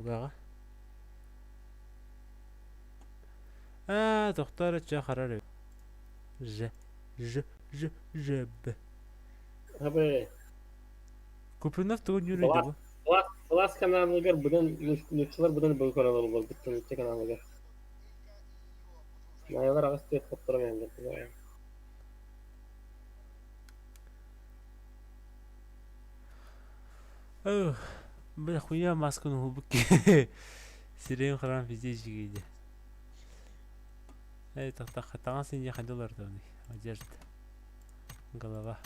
Угаҕа. Аа, тохтоо эрэ чэ харар эбит. Ж, Ж, Ж, Ж, Б. Хабы Купринов тугун юрийдэ бу? Былаас былаас каналыгар быдан нууччалар быдан быгы көрөн олорбут нуучча каналыгар. Наялар аҕыс түөрт хотторон эһэллэр. Ох, бля, хуя масканы уһулбут киһи. Сирэйин хараҕын везде жигийди. Эй, тахта таҥас инньэ хайда олордоҕуный? Одежда. Голова.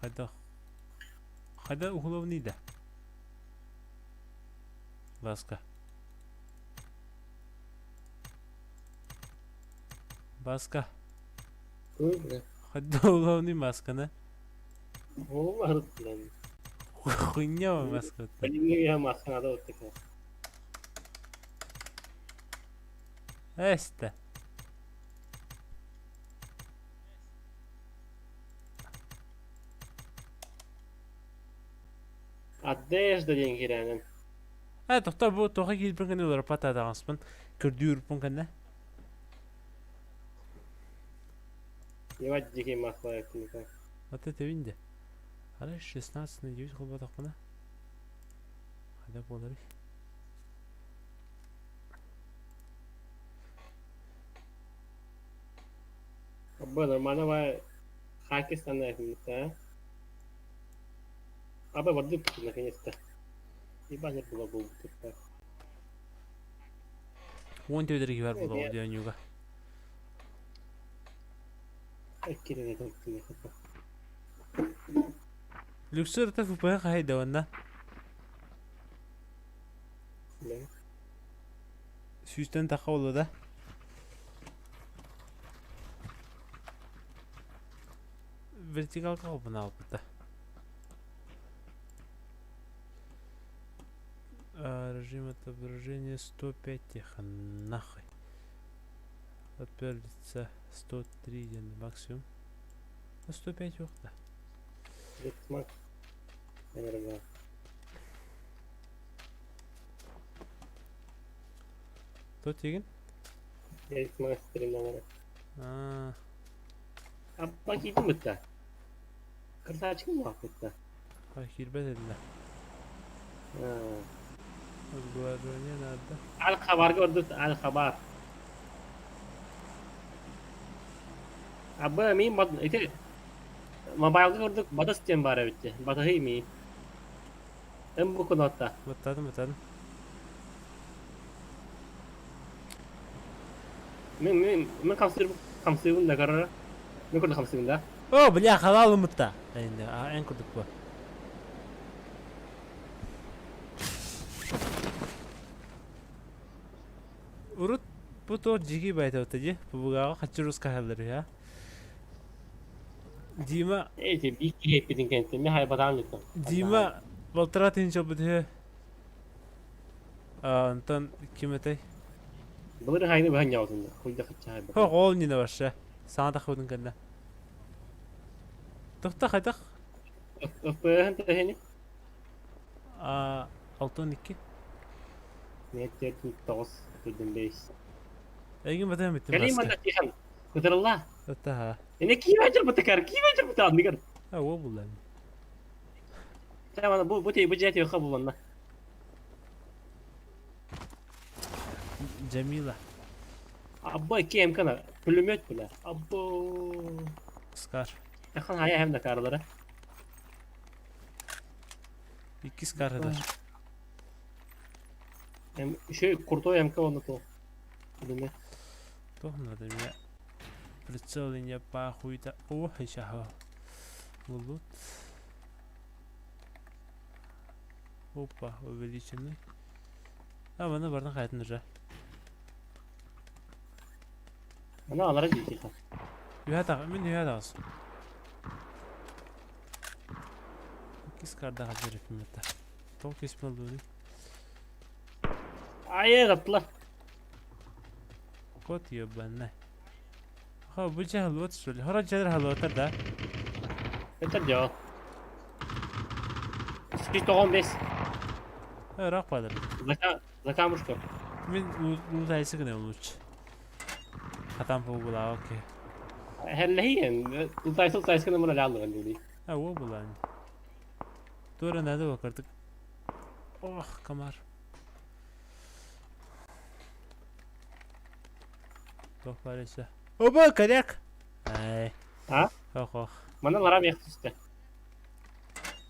Хайдах хайда уһулабыный да? Баска. Баска. Хайда уһулабыный масканы? Ол блин. Хуйня маска. Я маска надо вот такая. Эстэ. Одежда диэн кирээнэн. Ээ, тохтоо бу туохха киирбин кэннэ уларыппат таҕаспын көрдүүрпүн кэннэ. Ебать дикий масло никак. Вот это видите. Арай 16 на 9 холботохпуна. Хайда буоларый? Абба нормально бай хаки станет а? Аба воды наконец-то. Ебать было бы Уон төдөрү киһи бар буолуо диэн Люксор это ФП хайда уонна сүүстэн тахха буолла да вертикалка холбонаабыта режим отображения 105 тихо нахуй от лица 103 диэн максимум 105 уох да То тигин? Аа. Аппа киирдим бытта. Красавчик муахпытта. А киирбэт этилэ. Разглаживание надо. Ал хабарга ордут ал хабар. Абы мин ити мобайлга курдук батас диэн баар эбит Батаһый мии. Эн бу кунотта. Баттадым, баттадым. Мен мен мен хамсыыр хамсыыбын да карара. Мен курдук хамсыыбын да. О, бля, халал умутта. Эн курдук бу. Урут бу туох дьиги байтабыта дии. Бубугаҕа хаччы русскаһаллар үһү Дима Эти биир киһи эппитин кэнниттэн мен хайбатаҕым диттим. Дима полтора тысяча буолбут үһү. Онтон ким этэй? Былыр хайны быһан ньаҕытын хуйда хачча хайбата. Хо ол нина вообще. Саҥа тахыбытын кэннэ. Тохта хайдах? ФПХ тэһини? 6-12. Нет, 4 9 4 5. Эйигин батыһан бүттүм Кэлии маска. манна тихан. Кытырылла. Аттаха. Эне киирэ бутакар, киирэ бута анныгар. А ол буллан. Сама бу бу бу дьиэти хабыланна. Джамила. Абба кем кана пулемет бля. Аббо. Скар. Яхан хая hem de karları. Икки скарыдар. Hem şey крутой МК он то. Пулемет. Туох надо меня прицел не пахуйта. О, еще Лут. Опа, увеличенный. А, маны бардан қайтын уже. Ана алара жейті. Үһә тағы, мин үһә тағыс. Иккис кардаға жереппин бетта. Тоқ кеспен алды Айы таптылар. Кот ебаный. Ха, бу же халуат что ли? Хора жер халуаттар да. Это дело. 195. Ыраах бадар. За камушком. Мин лутайсы гына лучше. Хатан бугулаа окей. Хеллэһиэн, лутайсы лутайсы гына мына лааллыган дии. А о булан. Тура надо бакырдык. Ох, комар. Туох баар өссө? Оба, коряк! Ай. А? Ох, ох. Манна ларам эх түстэ.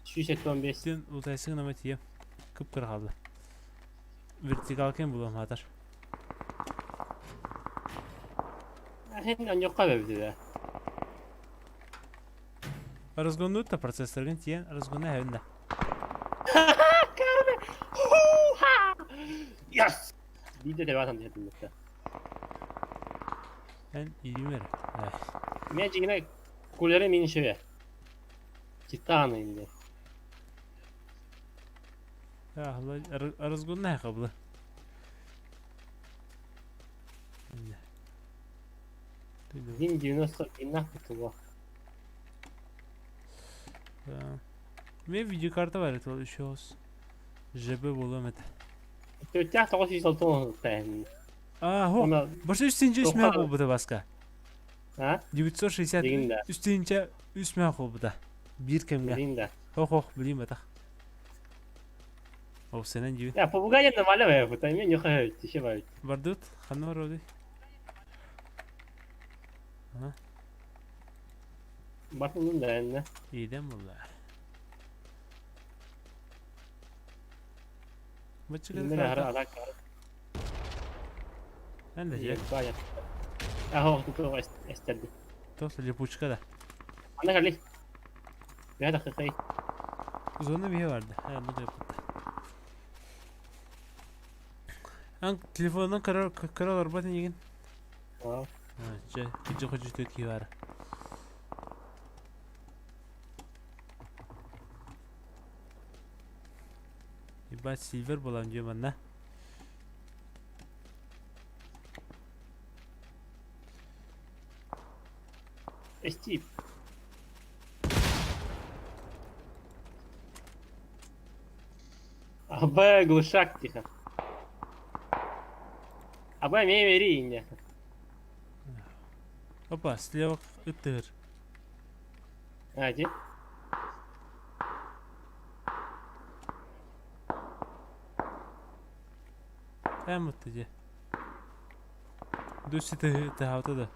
175. Сен утайсың нама тием. Кып-кыра қалды. Вертикалкен булам хатар. Хин аньокка бэбитэ. Разгоннут та процессоргын тиен разгонна хэвинда. Карме! Ху-ха! Yes! Биирдэ тэбээтэн түһэтиннэттэ. Эн иример. Мен дьиҥинэ кулеры мин шеве. Титаны инде. Разгонная хабла. Дин 90 иннах бутула. Мен видеокарта бар это еще ЖБ болом это. Төрттээх тоҕус сүүс алта уон тахтаһын. А, хо. Башы үстүнче үс мә болбута баска. А? 960 Билигин да. үстүнче үс мә болбута. Биир кэмҥэ. Билигин да. Хох хох билим батах. Ол сенен дьиби. Я попугай нормально бе, бу тайме нюха тише бай. Бардут, ханна бароди. Бартын да энне. Иидэн булла. Иннен ахара алак. Эн да же. Ахо, туту эстерди. Тос липучка да. Ана кали. Бя да хай. Зона bir vardı. He bu da yapıldı. Ан телефонунан кыра кыра олорбот инигин. Чэ, кыдьы кыдьы түөт киһи баара. Ебать, сильвер буолан дьиэ манна. Стив. Аб, глушак, тихо. Аб, мемери, Опа, слева ытыр. А, где? Эм дьэ. Дуси тыһаабыта да.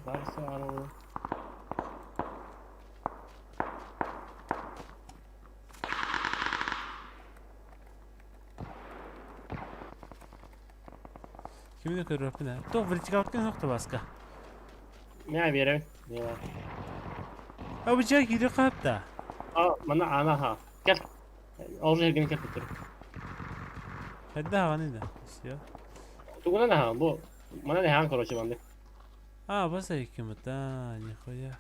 Барса арылы. Кими да көрөрпүн ээ. Туох вертикалкын суох да баска. Мэ биэрэбин. А бу дьиэ киирэ хаапта. А, манна аана ха. Кэл. Ол же эргин кэлбиттэр. Хайда хаҕаный да. Все. Тугунан аһаан бу. Манан эһээн короче маннык. А, баса иккимыта, нихуя.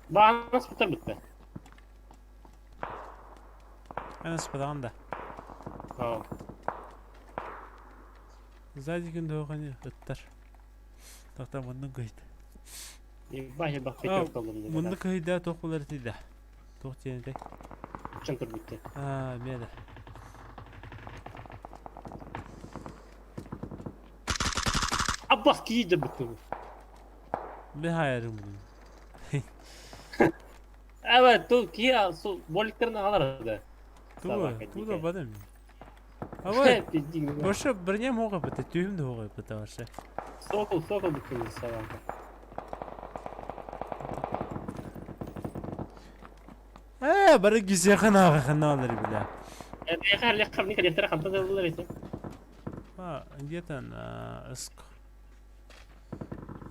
Баанас бутар бутта. Эн да. Аа. Сзади күн туохани ыттар. Тохтоо муннун кыйда. Ебать, я бах пятерка Мунну кыйда туох булар тида. Туох диэн Чем турбутте? Аа, миэдэ. Аббас кииде бутту. Мен хайарым буну. Evet, ту кия су боликтерин алар да. Тугу, тугу да бадым. Ава, Боша бирнем хоға бітті, түйім де хоға бітті вообще. Сокол, сокол бутту собака. Э, бары кисехан аға ханалар бля. А, где-то на ыск.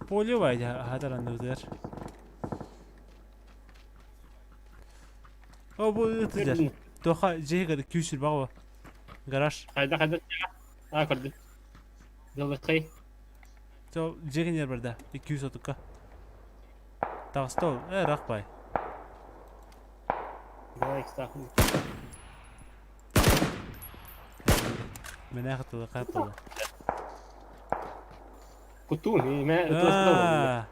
Поле вайда хатаран өтер. О, бу ытыдер. Тоха жеге күйсүр баға. Гараж. Хайда хайда. А, көрдүм. Жылдыкай. Жо жегенер барда 230-ка. Тагыстол, э, рахпай. Давай, кстати. Мен аяқтылы қаптылы. Кутуун, мэ ытыаста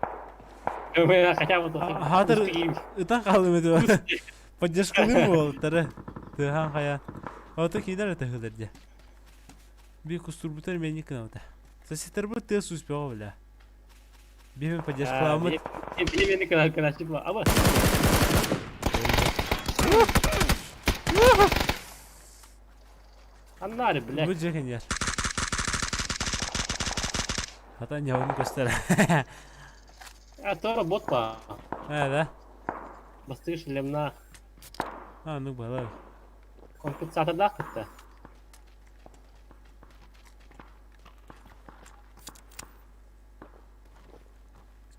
Мэ хотя бы Хаатыр ытан хаалым этэ. Поддержкалыым буолтары. Тыахан хайа. Ото киинер этэ дьэ. Би кустурбутар мени кынабыта. Соседтарбыт тыа сууспэҕэ бля. Биһиги поддержкаламмыт. Били мени кыначчы була. Аба. Аннары, блядь. Бу дьэ киниэр. Хата ньабын көстөр. А то бот па. Э, да? Бастыгы шлемнаах. А, ну балай. Компенсатордаах кытта.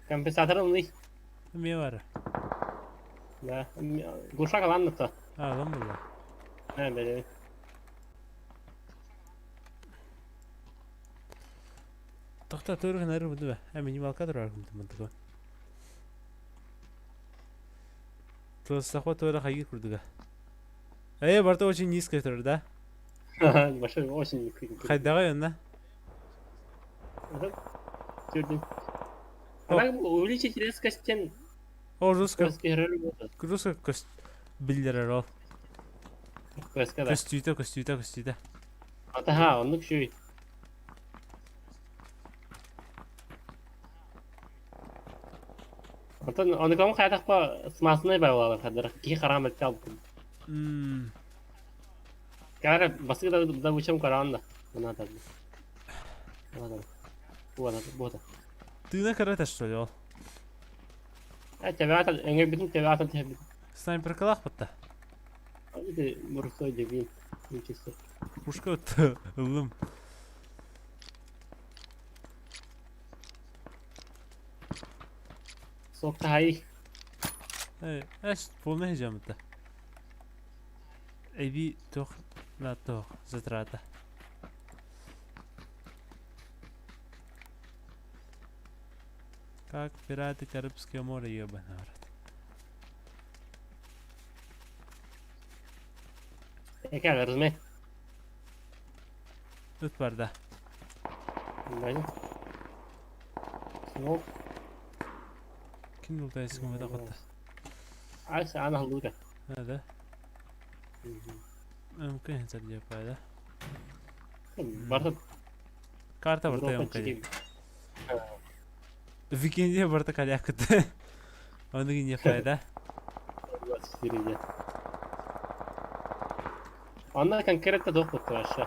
Компенсатор ылный. Эмиэ бар. Да. Глушак аланныта. А, алан буолла. Э, били. Тохто тур гынары буду ба. Э, минималка турар кымтымантыгын. Туоссахва туора хайгыр курдуга. Э, барта очень низко турар, да? Большой очень низко. Хайдаҕай онно? Түрдүн. Она увеличить резкость тем О, русская, русская көс биллэрэр ол. Көскө да. Көстүүтэ, көстүүтэ, көстүүтэ. Атаха, оннук шүй. Онтон онукам хайдахпа смасынай байлалар хадыр. Киһи хараам өттө албытым. Кара басыгы да да учам караан да. Мына да. Мына да. Буота, буота. Тыына кырата что ли ол? Э, тебеата, өҥөйбүтүн тебеата түһэрбит. Снайперкалаах бытта. Ити морской дебил. Ничего. Пушка өттө ыллым. Суоттаһай. Э, эс полный хижамыта. Эби туох на туох затрата. Как пираты Карибского моря, ебаный в рот. Эке разме. Тут бар да. Смок. Ким бултайсың бата котта? Ас ана лука. Да. Мүмкүн хенсер деп да. Барда Карта барта юм Викинде барта калякыт. Оны не файда. 24 Онно конкретно туох вообще.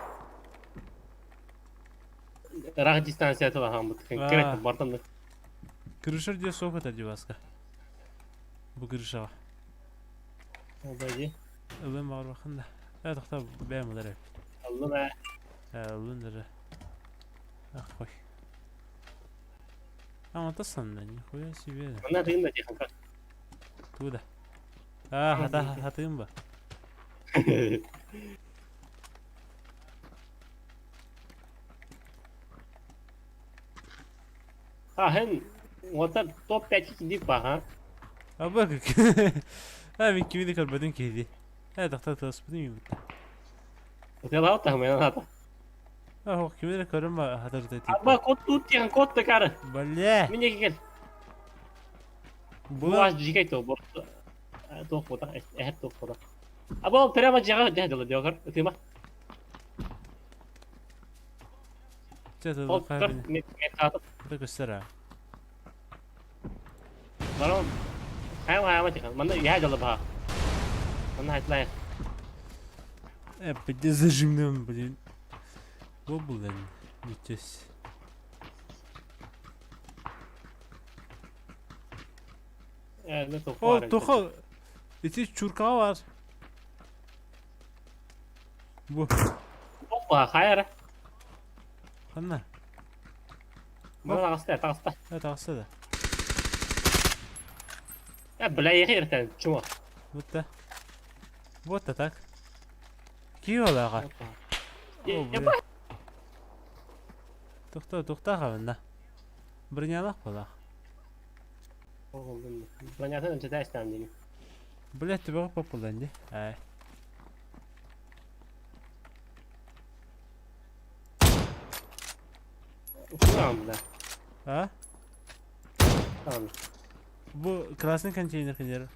Ыраах дистанция тылаһааммыт конкретно бартан Крышыр диye soğuk atar diyor baska. Bu крышаға. Обойди. Ылын бағыр бақын да. Ә, тоқта, бәм олар әп. Аллым ә. Ылын дыры. Ах, қой. А, онтасан да, нихуя себе. Манна тыын да тихан как. Туда. А, хата, хатыын ба. А, хэн, вот это топ-5 кидип ага. А бак. А, мен кимини көрбөтүм киһи. Э, тоқта тыласпытым юбутта. Утелау там, я надо. А, кимини көрүм ба хатырды тип. Аба, кот тут тихан кот такары. Бля. Мине кел. Була Була жигай то бор. Туох бота, эһэр туох бота. Аба, прямо жага жага дела диогар. Тыма. Чэ, Ол көр, мен катып. Это көстөр. Барам. Хайма хайма тихан. Манна я дела ба. Манна хайтлай. Э, блин, зажимным, блин. О, блин, ничего себе. Э, ну то. О, тоха. Ити чурка бар. Бу. Опа, хайра. Ханна. Манна таҕыста, таҕыста. Э, таҕыста да. Э, бля, ехе чума. Вот да. Вот да так. Киолаға. О, бля. Тохта, тохта хавында. Бронялах болах. Бронятын читаешь там дейм. Бля, түбәгә популдан ди. Ай. Ушурам, бля. А? Бу красный контейнер кинилэр.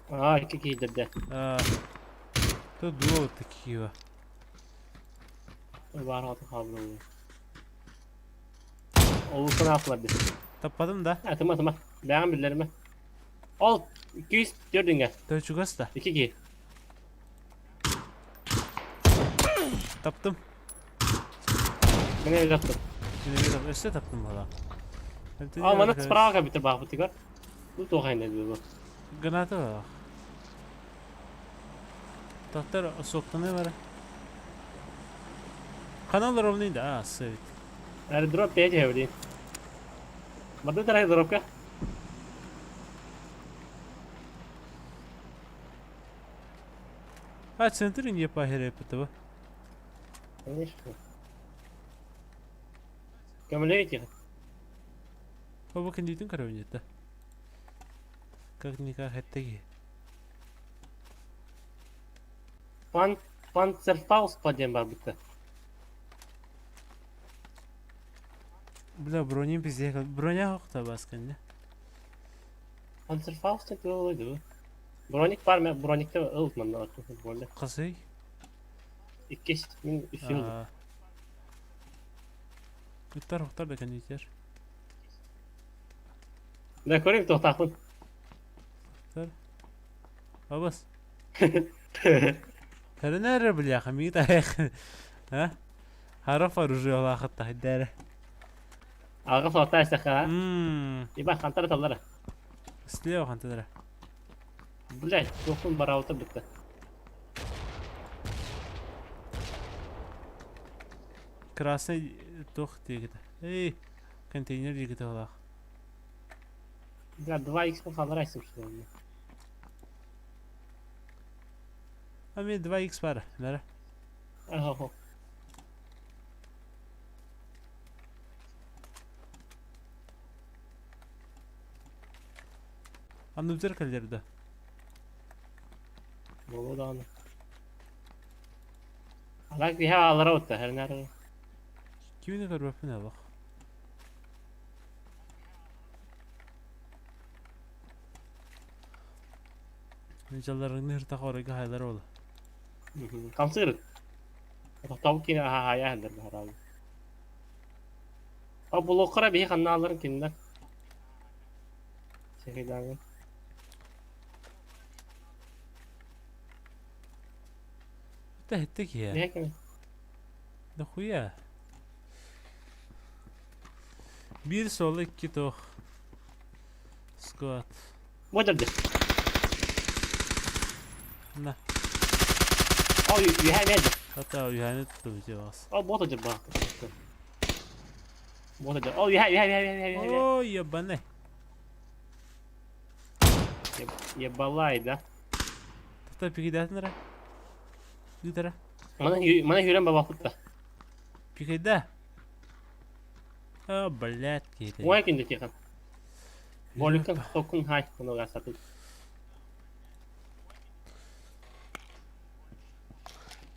Аа, икки киһидэрдэ. Аа. Тут дуо такие. Баар аты хаалдым. Олусан аахлар дии. Таппадым да. Атыма атыма. Бэҕэн биллэримэ. Ол 204 дингэ. Төчүгэс да. Икки киһи. Таптым. Мин эмиэ таптым. Мин эмиэ таптым. Өссө таптым буолаа. А маны справа кабита баахпытыгар. Бу туох айна бу. Граната баах. Таттар суоттаныы бара. Канал ровный да, сывит. Аэродроп 5 евро. Барды аэродропка. А центр не пахерепетова. Конечно. Көмөлөйте. Оба кандидатын көрөбүн Как-никак эттэги. Пан Панцерфауст диэн барбыта. Бля, бронем пиздец. Броня хохта басканна. Панцерфауст это ылыйды. Броник бар мен броникте ыл манна боле. Касый? Иккис мин үс ылдым. Ыттар охтар да кандидаттар. Да көрейм тоқтақпын. Ыттар. Абас. Тэринэр бляха, миит айах. А? Хараф оружие тахиддара. Аҕа соҕотоо эсэхэ Иба хантара таллара. Слева хантадара. Блядь, туохпун бараабыта бытта. Красный туох диэкитэ. Эй, контейнер диэкитэ олаах. Бля, 2х хаалларайсым что ли? А мен 2х бар, бәрі. Ага. Анныбытыр кэллэр да. Буолуо даҕаны. Алак биһэ аалара утта, хэрнээр. Кимини көрбөппүн олох. Дьалларыҥны ыртах оройго хайлар ол. Хамсыыр. Тохтообут кини аһаайа иһэллэр баһараабы. О булуоххара биһи ханнааларын кинилэр. Сэхидааҥҥын. Тэһитте киһи. Биһи ким? Дохуя. Биир суола икки туох. Склад. Бодерди. На. О, үһэ эмиэ Хата үһэни туттум ити баҕас. О, бот дьырбаах. Бот дьыр. О, үһэ, үһэ, үһэ, үһэ, үһэ. О, ебаный. Ебалай, да? Тохто пикидээтин эрэ. Ыыт эрэ. Маны маны хүрэн бабахпыт да. Пикэйдэ. О, блядь, киһитэ. Уай күндү тихан. Боликын токун хай мунуга сатып.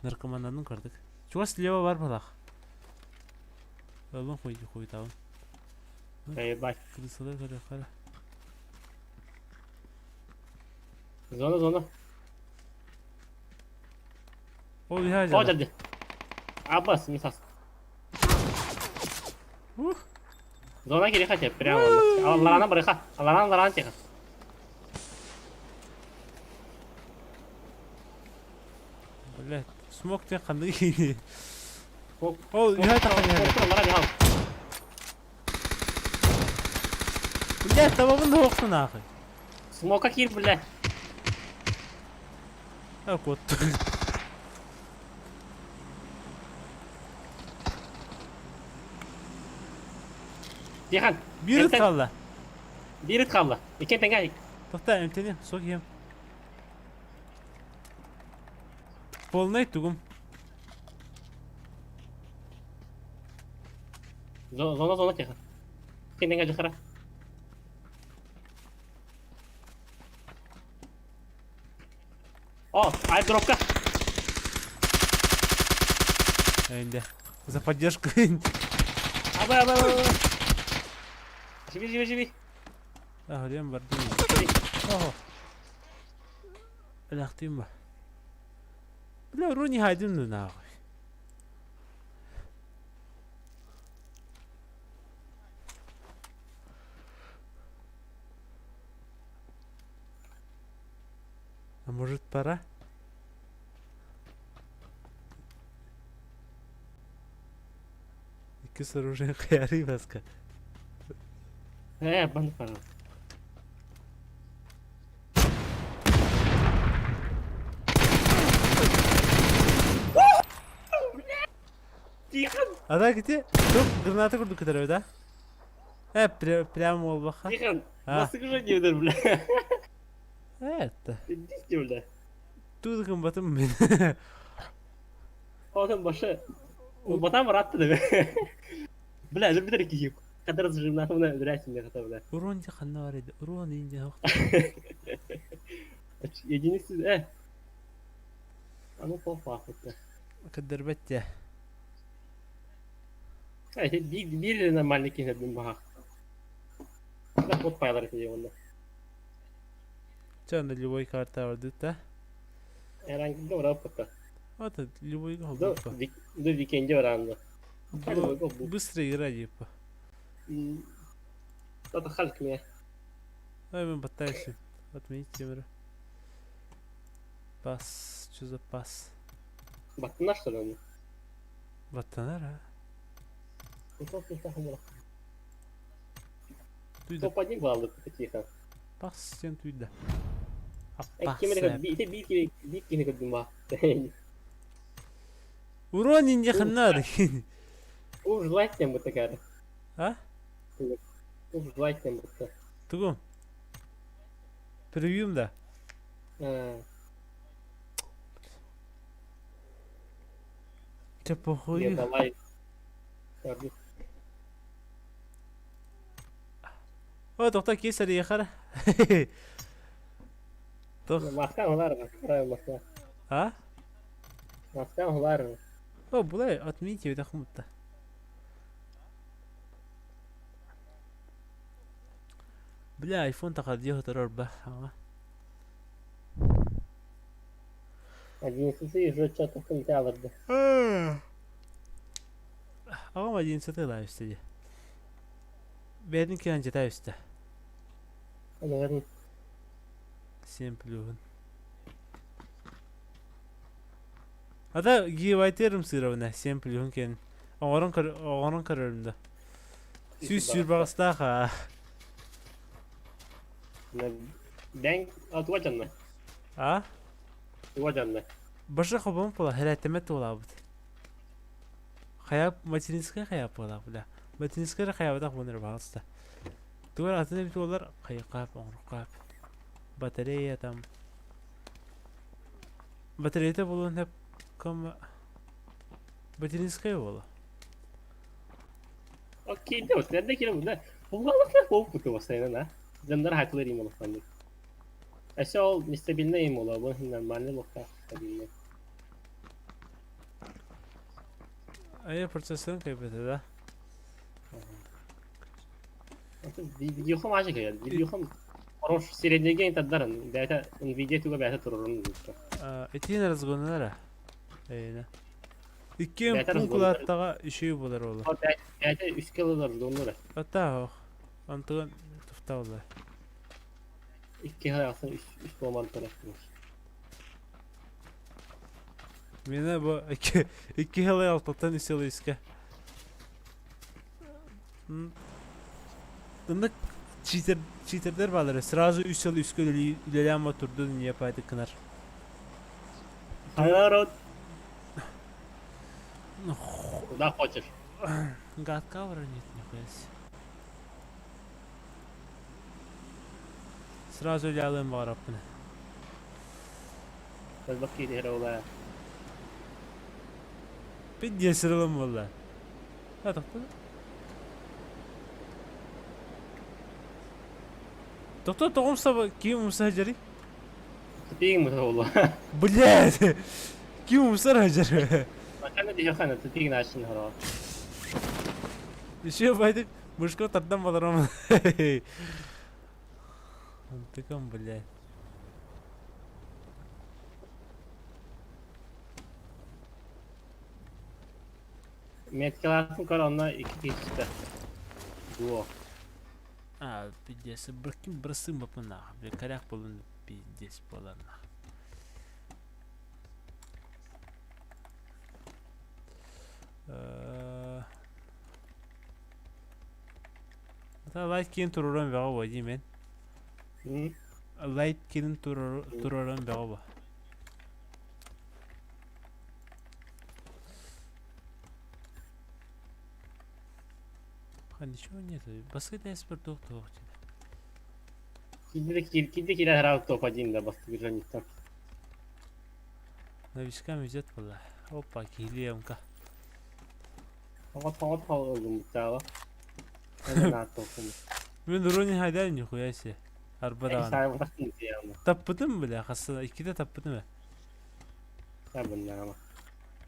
Наркоманнарын көрдүк. Чугас слева бар балах. Ылын хуй хуйтабын. Ебать. Крысалар көрө Зона, зона. Ол иһэ О, дьэ. Абас, не сас. Ух. Зона кириха те, прямо. Алларана барыха. Алларана алларана тихо. Блядь, смог те ханды киини. Ол Ол иһэ таххан иһэ. Аллара дихал. Блядь, табабын да охтун аахы. Смока кир, блядь. А кот. Тихан. Биир ыт хаалла. Биир ыт хаалла. Икки тэҥэ. Тоқта, эмтени, сок иһем. Полный тугум. Зона, зона тихо. Икки тэҥэ дьахара. О, айдропка. Энде. За поддержку. Аба, аба, аба. Живи, живи, живи. Аһырыан бардым. Оһо. Өлөхтүүм ба. Бля, руни хайдым ну нахуй. А может пора? Иккис оружие хайарый баска. Э, бан пора. Тихон! А так ити туох граната курдук көтөрөбүт а? Э, прямо буолбаха. Тихон, А. басык уже не бля. Это. Идите, бля. Тугу гымматым мин. Оттон башы Батам ыраатта да Бля, өлөрбүтэр киһи. Кадр зажимнатымына өлөрөөчүн хата бля. Урон дьэ ханна бар edi? Урон инде ох. Единицы, э. А ну похуй. Кыдырбат дьэ. Э, биир биир нормальный киһи баха. Да кот пайлар этэ онно. Чэ, онно любой карта бардыт да. Эрангга бараппыта. Вот любойга До холбоппа. до викенде баранды. Быстро игра типа. Тата меня. Ай, мен пытаюсь отменить евро. Пас, что за пас? Баттынар что ли он? Баттанар, а? Туйда. Топ-1 баллы тихо. Пас сен туйда. Биир киһини көрдүм ба. Урон инде ханнар. Уж лайк бу такая. А? Уж лайк бу. Тугум. Превьюм да. Чэ похуй. Давай. О, тоқта кесар ехара. Тох. Маска олар, маска. А? Маска олар. О, булай отмените это хмутта. Бля, айфон тақадио тұрар ба. Ага. Одиннадцатый уже что-то конталарды. Аҕам одиннадцатый лаа үстэ дии. Бэйэтин киһи дьиэтэ үстэ. Наверное. Семь плюһун. Ата гигабайтерым сыровна семь плюһун кэн оҥорон көр оҥорон көрөрүм да. Сүүс сүүр баҕастаах аа. Бэҥ туга дьонно? А? Туга дьонно? Баша хобом була хэрэттэмэт туолаабыт. Хайа материнская хайа буолаах бля. Материнская эрэ хайаабатах буолан эрэ баҕаста. Тугар атын эбит буоллар хайыкаап оҥорукаап. Батарея там. Батареята буолуон сөп ком материнская буола. Окей, да, вот эрдэ киирэн бу Булгалахтар буолбут постоянно, Дьоннор хатылар им олохтоннук. Өссө ол нестабильный им буолуо, бу нормальный буолуохтаах стабильный. Айа процессорын кайбата да. Видеохом ажы кайар. Видеохом хорош среднеген таддаран. Бэйэтэ Nvidia туга бэйэтэ турорун Итиэн разгоннара. Эйна. Иккиэн Бэйэтэ пун разгоннара. кулааттаҕа үчүгэй буолар уола. Бэйэтэ үскэ ылар разгоннара. Оттаа Онтугун туфта буолла. Икки хайасын үс үс буолман турар. Миэнэ бу икки икки сылай алтаттан үс сыл үскэ. Ыннык читер читердер баалар сразу үс сыл үскэ үлэлии үлэлээн ботурдун не паайдык гынар. Народ, куда хочешь. Гадка нет нихуя себе. Сразу үлэлээн баҕараппын. Элбэх киһи ола. Пиздец сырылым буолла. А тохтоо. Тохтоо тоҕум саба ким умса сылдьарый? Тупиң буола. Блядь! Ким умсар сылдьар? Макана диһэхана тупиң начин хоро. Еще байдык мышка тардан баларам. Тыкам, блядь. Меткалаатын көр онно икки киһи Дуо. А, пиздец, быркин бырсым бапына. Бля, коряк болун пиздец болан. Лайт киин туруран бөҕө буо дии мен. Лайт киин туруран бөҕө буо. Ничего нет. Баскы тәспір туох туох Киирдэ киирэ сразу топ-1 да бастыгы жаниттан. Новичкам везет была. Опа, киһилиэмка. Тоҕо тоҕо тоҕо Мин уруни хайдар нихуя себе. Арба даҕаны. Таппытым бля, хасса иккитэ таппытым э.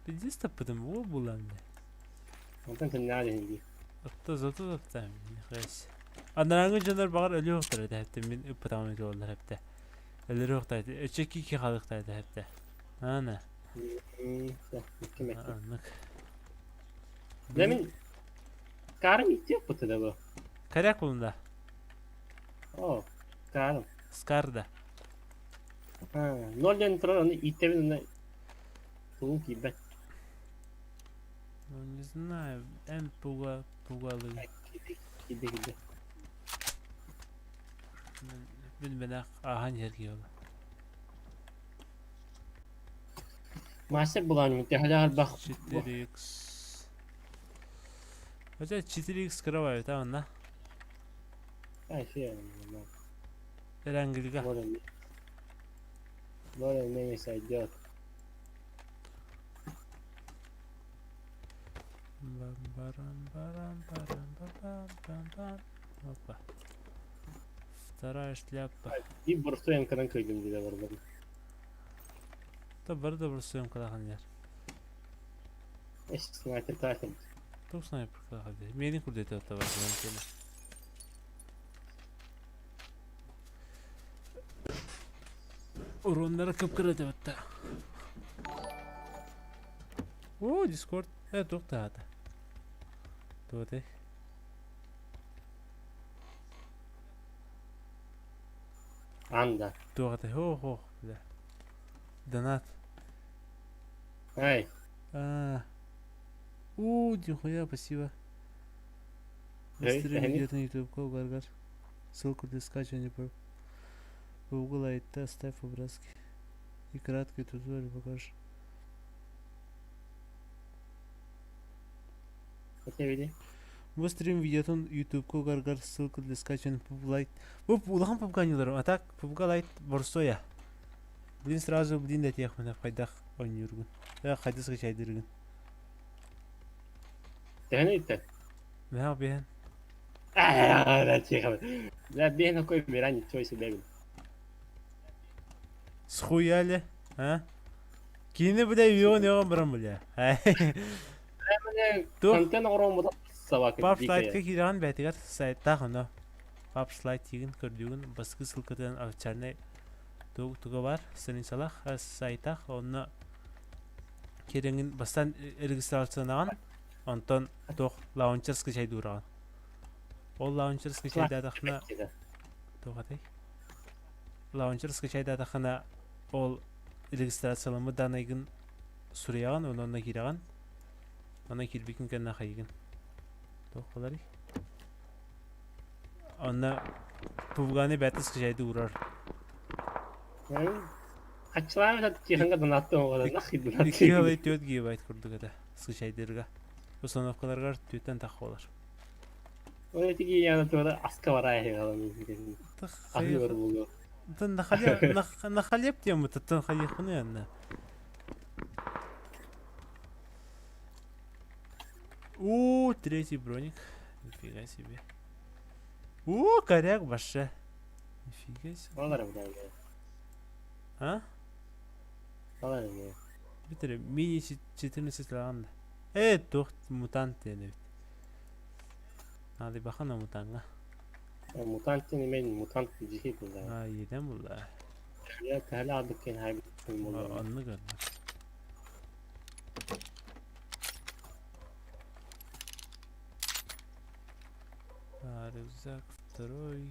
Пиздец таппытым, о булан бля. Онтон төннөҕө дии. Отто зато таптаам, нихуя себе. Анарааҥҥы дьоннор баҕар өлүөхтэрэ этэ хэптэ мин ыппытаҕым ити буоллар хэптэ. Өлөрүөхтэрэ этэ, өчө кики халыктара этэ хэптэ. Ана. Аннык. Дьэ мин Скарым иттиэх да бу. Коряк булунда. О, Скарым. Скарда. Ноль диэн турар, аны ииттэбин уонна тугум киирбэт. Ну, не знаю, эн пуга пугалыы. Киирдэ киирдэ. Билбэнэх ааһан иһэр киһи ол. Мастер булаан төһөлөөх элбэх 4x. Хотя 4x кровать, а онна. Ай, фе, Эрэнгилгэ. Более-менее сойдет. Бам-барам-барам-барам-барам-бам-бам. Опа. Вторая шляпа. И борсуенканан кыйдым диде барбын. Та бары да борсуенкалахан яр. Эс снайпер тахым. Туох снайпер кылахан Миэнин курдете отта бар Уроннара кып-кыра этэ О, Дискорд. Э, туох таата. Туотай. Анда. Туох этэй? Хо-хо, бля. Донат. Ай. А. У, нихуя, спасибо. Стрим идет на YouTube, Гаргар. Ссылку для скачивания по Google Айта оставь образки. И краткий туториал покажешь. Бу стрим видеотун YouTube-ка угаргар ссылка для скачивания PUBG Lite. Бу улахан PUBG оонньууларым, а так PUBG Lite борсуойа. Блин, сразу блин дэтиэхпинэ хайдах оонньуургун. Э, хайдах скачайдыыргын. Төһөнү ыйыттар? Мэһэх биһэн. Да, биһэн такой мира ничего себе. Схуяли, а? Киини бля үйөҕүн үөҕүн баран бля. Туох? Контент оҥороммута собака Паб-слайдка киирэҕин бэйэтигэр сайтаах оно. Паб-слайд тиигин көрдүүгүн баскы ссылкатынан официальнай туга бар страницалаах сайтаах онно киирэҥин бастаан регистрациянаҕын онтон туох лаунчер скачайдуураҕын. Ол лаунчер скачайдаатахына туох этэй? Лаунчер скачайдаатахына ол регистрацияламмыт данныйгын суруйаҕын уонна онно киирэҕин. Онно киирбиккин кэннэ хайыгын. Туох буоларый? Онно пубганы бэйэтэ скачайды уурар. Хаччылаан тихонько донаттым оҕолор нахуй Икки ылай 4 гигабайт курдук этэ скачайдыырга. Установкаларыгар түүттэн тахха болар. Ол эти яна туора аска бараа Аһыы буолуо. На халеп тему таттан хайыхпыны анна. О, третий броник. Нифига себе. О, коряк баша. Нифига себе. А? Бүтэр мини 14 лаган. Э, туох мутант диэн эбит. Наадыйбахан мутаҥҥа. Мутант диэн эмиэ мутант дьиһи булла. Аа, иедэн булла. Төһөлө аҕалбыт киэн хаайбыт буолла. Оннук оннук. А, рюкзак второй.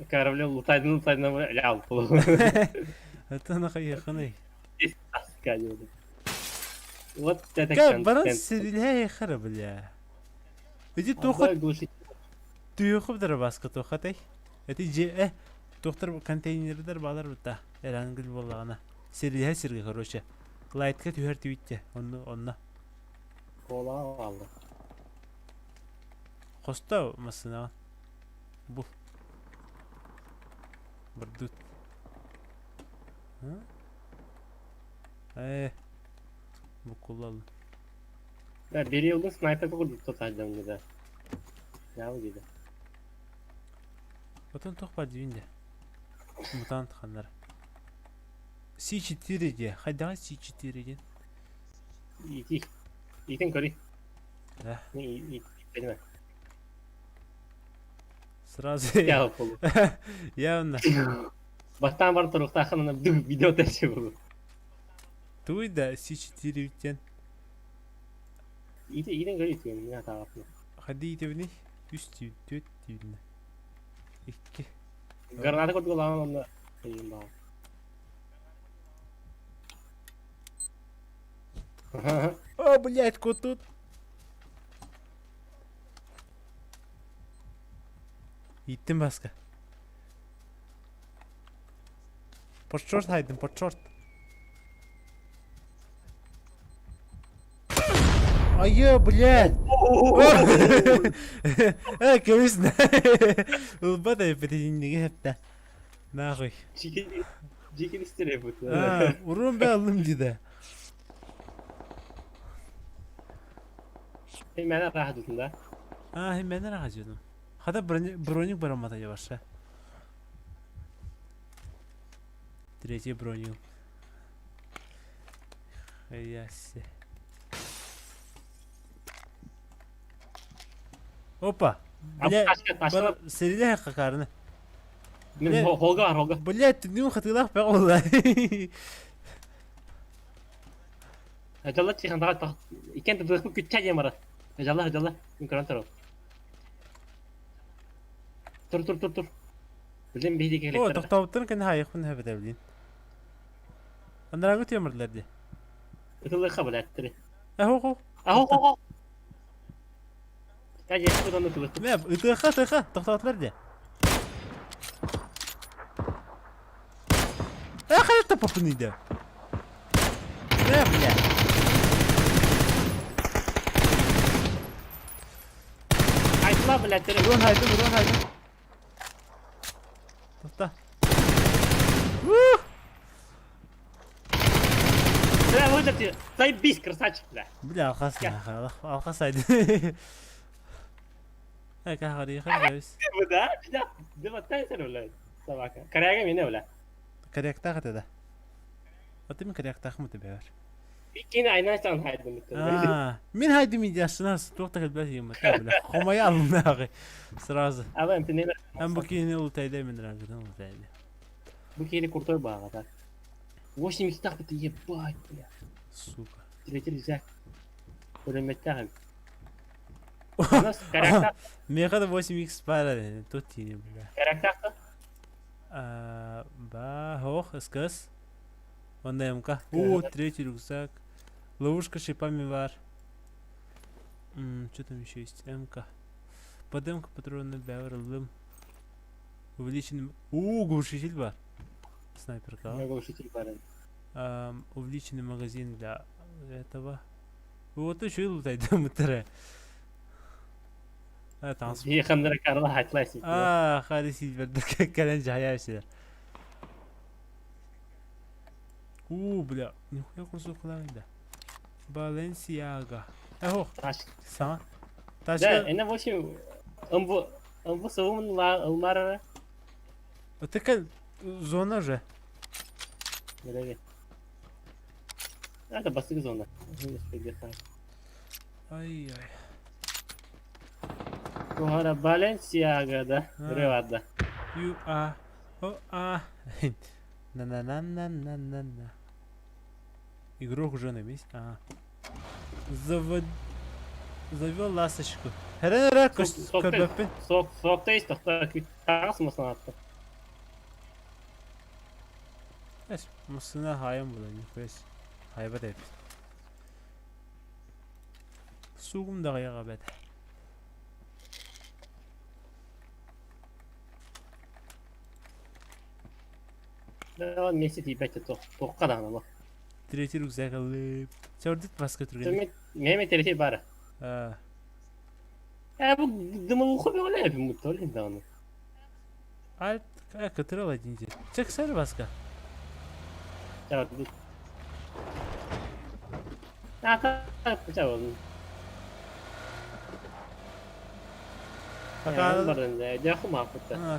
Корабль лутайдын лутайдын лял Это нахайханый. Вот это Как баран сирилэ хара бля. Иди туха түйөхүп дарабаска тухатай. Эти же э тухтар контейнердер балар бутта. Эрангыл боллагана. Сирилэ сирге короче. Лайтка түһэр түйтте. Онно онно. Кола алды. Хосто массынаҕа. Бу. Бырдыт. Э. Букуллалын. Да, бери ылдын снайпер курдук тутаһдам да. Яа диде. Потом туох баар диибин дэ. Мутант ханнар. С4 диэ. Хайдаҕа С4 диэн? Ити. Итин көрүй. Да. Понимаю. Сразу явно. Бастаан баран туруктаахын видео тэчи булу. Туй да С4 үттен. Ити итин көрүй түгэн мин атаҕаппын. Хадди итебини үс түү түөт түүннэ. Икки. Граната курдук лаан онно ыйын баа. О, блядь, кутут. Ииттим баска. Под черт хайдым, под черт. Айы, блядь! Э, кэбис ылбат эппитинниги хэптэ. Нахуй. Дьикин истеребут. А, урун бэ аллым диде. Мен раха да? А, мен раха жудум. Хата броник барамата жабарша. Третий броник. Ясе. Опа! Бля, сэрилэһэ хакарны. Мин холга бар, холга. Блядь, түннүгүн хатыылаах бөҕө буолла. Дьалла тихан таҕа иккен тыбыахпын күччэ диэн барар. Дьалла, дьалла, мин көрөн турабын. Тур, тур, тур, тур. Билин биһиги О, тохтообуттарын кэннэ хаайыахпын эбэтэ билин. Анарааҥҥы тиэмэрдилэр дии. Ытылыахха билээттери. Ахо, Ахо, Мэ, ытыахха, ытыахха, тохтоотулар дии. Э, хайа попын иде. Э, бля. Айтла, блядь, Урон хайдым, урон хайдым. Тоқта. Бля, вот заебись, красавчик, бля. Бля, алхас, алхас айды. Э, Да, да, да, бля, собака. Коряга меня, бля. Коряктаах этэ да. Аты мин коряктаахым этэ бэбэр. Иккини айнаачан хайдым. Аа, мин хайдым идеясына туох да кэлбэт иэмэтэ бля. Хомойа алыннааҕы сразу. Aba эмтинеме. Эн бу киһини улутайда мин рангытын улутайда. Бу киһини крутой бааҕа 8 икстээх бит ебать, бля. Сука. Третий рюкзак. Пулеметтээх эбит. У нас коряктаах. Миэхэ да 8 икс баар тут тиини бля. Коряктаах Ба, ох, СКС. Онда МК. О, третий рюкзак. Ловушка шипами бар. Что там еще есть? МК. Под МК патроны бэверлым. Увеличенный... О, глушитель бар. Снайперка. Глушитель бар. Увеличенный магазин для этого. Вот еще и лутайдым мытыры. А, танс. Ханнара Карла хайтлайсың. А, хари сильвердер кэлэн жаяйсылар. У, бля, нихуя курсукулаах да. Баленсиага. Эх, саҥа. Да, эне в общем, ымбу ымбу сылымын ылмарара. Такая зона же. Это бастык зона. Ай-ай. Туһара Баленсиага да ырыа барда. Ю а о а на на на на на на на. Игрок уже на месте. А. Завод... Завел ласточку. Хәрә көрбөппүн. Сокта ис тохта таҕас масанатта. Эс, массына хайым була, нихуя Хайба деп. Сугум даҕайаҕа бэт. Да, вместе тиийбэт туохха даҕаны бу. Третий рюкзак ылып. Чордут баска түргэн. Меме третий бары. Э бу дымылуху бөҕөлөө муттол даҕаны. Альт кытырал один день. Чексер баска. Чордут. Ата чабын.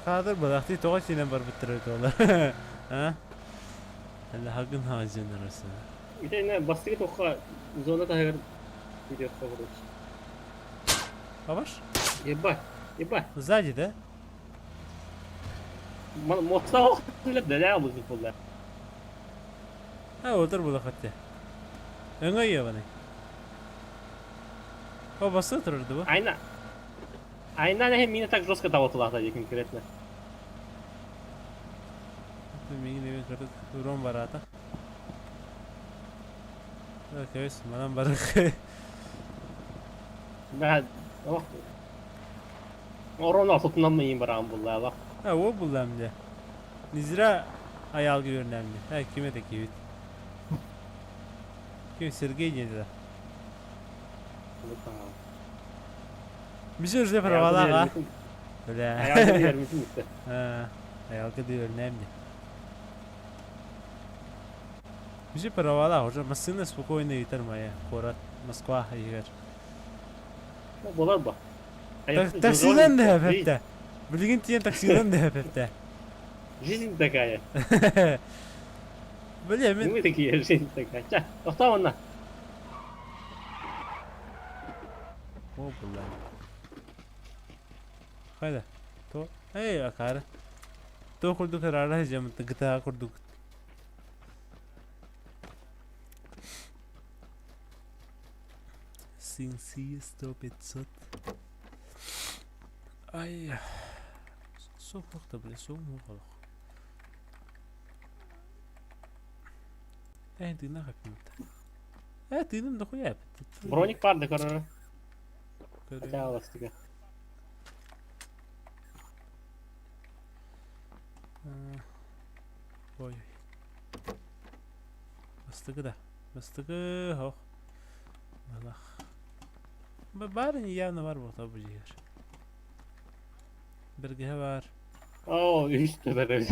Каадыр бадахты тоҕо сиинэн барбыттар этэ А? Әллә хагын хаажын арасы. Итинэ бастыгы тохха зона таһыгар видео короче. Бабаш? Ебать, ебать. Сзади, да? Моста дэлээ булду булла. А, отыр була хатта. Өңө ебаный. О, басы отырырды бу. Айна. Айна не меня так жестко даватылата конкретно. Миңин эбен кырдык урон барата. Көс, манан барык. Да, ох. Орон ортотунан мыйын баран булла. Ha, o булла эмде. Низра аял көрнәмде. Ha, киме де кибит. Ким Сергей не да. Биз уже правалага. Бля. Ha, аялгы дүйөрнәмде. Биз правала уже машина спокойно итер моя. Город Москва егер. Болар ба. Таксидан да хәпәптә. Билген тиен таксидан да хәпәптә. Жизнь такая. Бля, мен... Мы такие, жизнь такая. Ча, тоқта онна. О, бля. Хайда. То. Эй, акара. То курдук рара жам гыта курдук. Синси 100 500. Ай. Соқлықта, бля, соқ му қалық. Э, ты нахуй Э, ты нам дохуя. Броник парды короче. Хотя ластика. Ой. Бастыгы да. Бастыгы, хох. Балах. Бары явно бар бұл бұл жер. Бірге бар. О, үш төбе.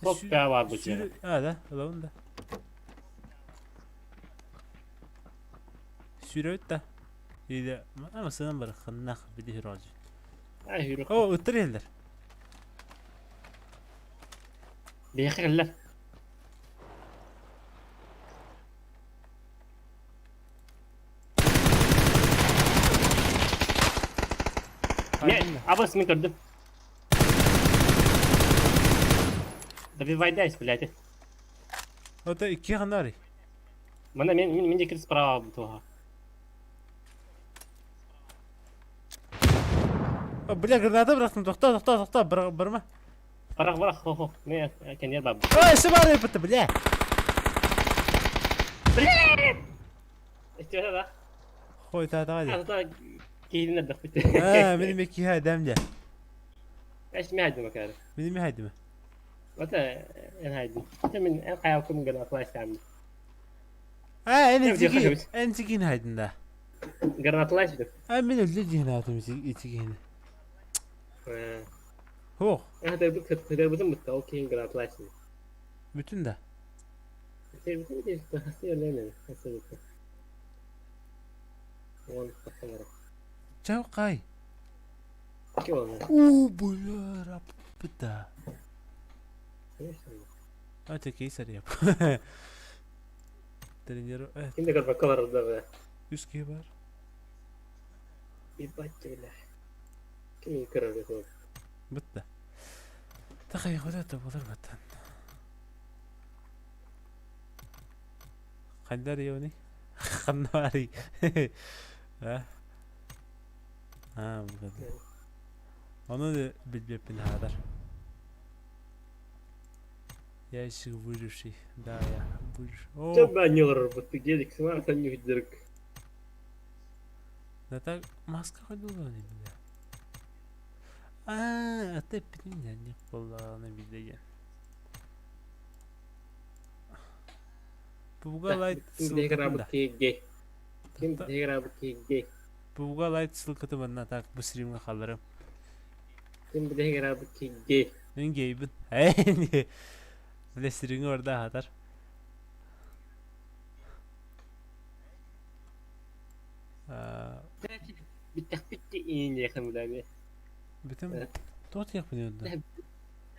Сок бар бұл жер. А, да, ылауын да. Сүйрөт да. Или, масынан бар хыннах биди хирожи. Ай, хүрү. О, ыттыр елдер. Бейхерлер. Не, абас мен көрдüm. Добивайдайс, блядь. Ота икки ханнари. Мана мен мен мен де справа туха. О, бля, граната бырақтым. Тоқта, тоқта, тоқта, бір барма. Барақ, барақ, хо хо. Не, кенер баб. Ой, сы бар епті, бля. Блядь! Истиба да. Хой, та та Ата кейдин дах бит. А, мен меки хайдам да. Эш ми хайдым акар. Мен ми хайдым. Ота эн хайдым. Мен эн каял кым гана флаш там. А, эн тики, эн тикин хайдым да. Гранатлаш деп. А, мен өлді жин атым итигин. Хох. Хада бу хада бу мутта окей гранатлаш. Бүтүн да. Бүтүн де хасы öyle хасы бүтүн. Он пахалар. Чау кай. Ки ол. У, бля, рапта. А те кейсер яп. Тренер Ким да көрбөккө барда бе. Үс киһи бар. Ебать бля. Ким көрөр бе? Бытта. Тахай хода болар баттан. Хандар ёни? Ханнари. А? А, бу Ону билбеппин хаатар. Я еще выживший. Да, я выживший. О! Чөб ньылар бутты гелик сымар сан ньүһдэрик. Да так маска ходила не бля. А, это пиння не была на видео. Пубга лайт ссылкатын да. Пубга лайт ссылкаты манна так бу стримга халларым. Ким гей. Мен гейбин. Эй, Бile стримге орда хатар. Бүтүм тот япын öldü.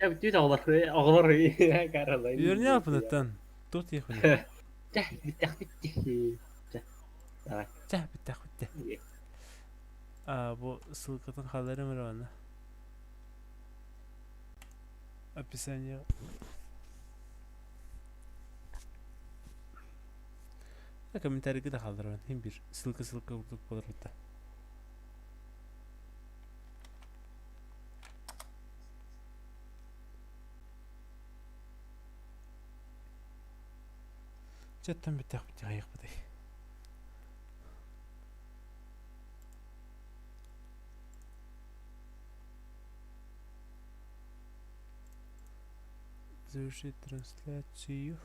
Бүтүт оҕолор оҕолор каралай. Үйөрне yapın Тот япын. Биттэх битти. Давай. Ча биттэх битти. А бу ссылкатын халларым ровно. Описание. Комментарийге да халларым. Хим бир ссылка ссылка курдук болор бутта. Четтен биттэх битти хайык бытай. Завершить трансляцию.